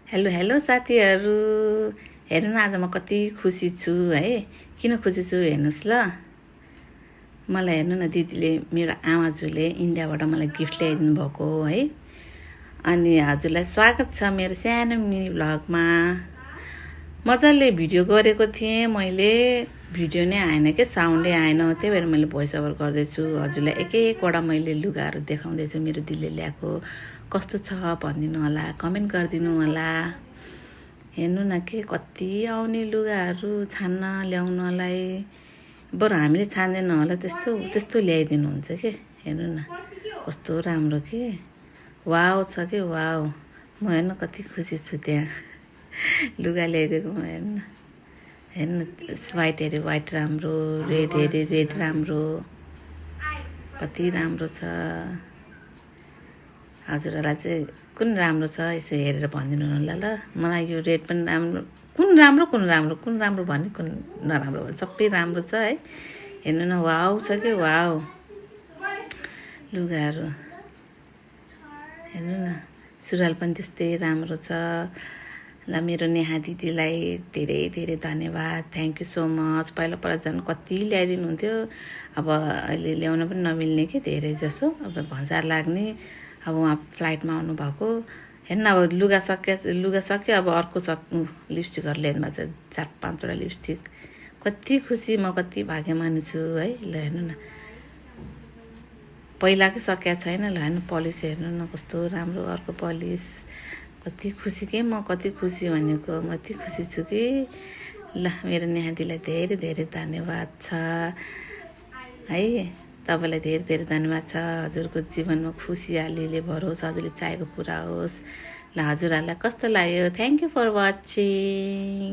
Hello hello साथीहरू, हेर्नु न आज म कति खुसी छु है। किन खुसी छु हेर्नुहोस् ल। मलाई हेर्नु न, दिदीले मेरो आमाजुले इन्डियाबाट मलाई गिफ्ट ल्याइदिनु भएको है। अनि हजुरलाई स्वागत छ मेरो सानो मिनी भ्लगमा। मजाले भिडियो गरेको थिएँ मैले, भिडियो नै आएन के, साउन्डै आएन। त्यही भएर मैले भोइस ओभर गर्दैछु। हजुरलाई एक एकवटा मैले लुगाहरू देखाउँदैछु मेरो दिदीले ल्याएको। कस्तो छ भनिदिनु होला, कमेन्ट गरिदिनु होला। हेर्नु न के कति आउने लुगाहरू छान्न ल्याउनलाई। बरु हामीले छान्दैन होला, त्यस्तो त्यस्तो ल्याइदिनुहुन्छ के। हेर्नु न कस्तो राम्रो के, वाउ छ के वाउ। म हेर्नु कति खुसी छु त्यहाँ लुगा ल्याइदिएको। म हेर्नु वाइट हेरे वाइट राम्रो, रेड हेरे रेड राम्रो, कति राम्रो छ। हजुरहरूलाई चाहिँ कुन राम्रो छ यसो हेरेर भनिदिनु होला ल। मलाई यो रेड पनि राम्रो, कुन राम्रो भन्ने, कुन नराम्रो भन्ने, सबै राम्रो छ है। हेर्नु न वाउ छ कि वाउ लुगाहरू। हेर्नु न सुरुवाल पनि त्यस्तै राम्रो छ। ल मेरो नेहा दिदीलाई धेरै धेरै धन्यवाद, थ्याङ्क यू सो मच। पहिला झन् कति ल्याइदिनुहुन्थ्यो, अब अहिले ल्याउन पनि नमिल्ने कि धेरै जसो, अब भजार लाग्ने। अब उहाँ फ्लाइटमा आउनुभएको। हेर्नु अब लुगा सक्यो, अब अर्को लिपस्टिकहरू ल्याइदिनु भएको छ, 4-5वटा लिपस्टिक। कति खुसी, म कति भाग्यमानी छु है। ल हेर्नु न पहिलाकै सकिया छैन। ल हेर्नु पलिस हेर्नु न कस्तो राम्रो, अर्को पलिस। कति खुसी के, म कति खुसी भनेको, म यति खुसी छु कि। ल मेरो नेहादीलाई धेरै धेरै धन्यवाद छ है। तपाईँलाई धेरै धेरै धन्यवाद छ। हजुरको जीवनमा खुसियालीले भरोस्, हजुरले चाहेको पुरा होस्। ल हजुरहरूलाई कस्तो लाग्यो, थ्याङ्क यू फर वाचिङ।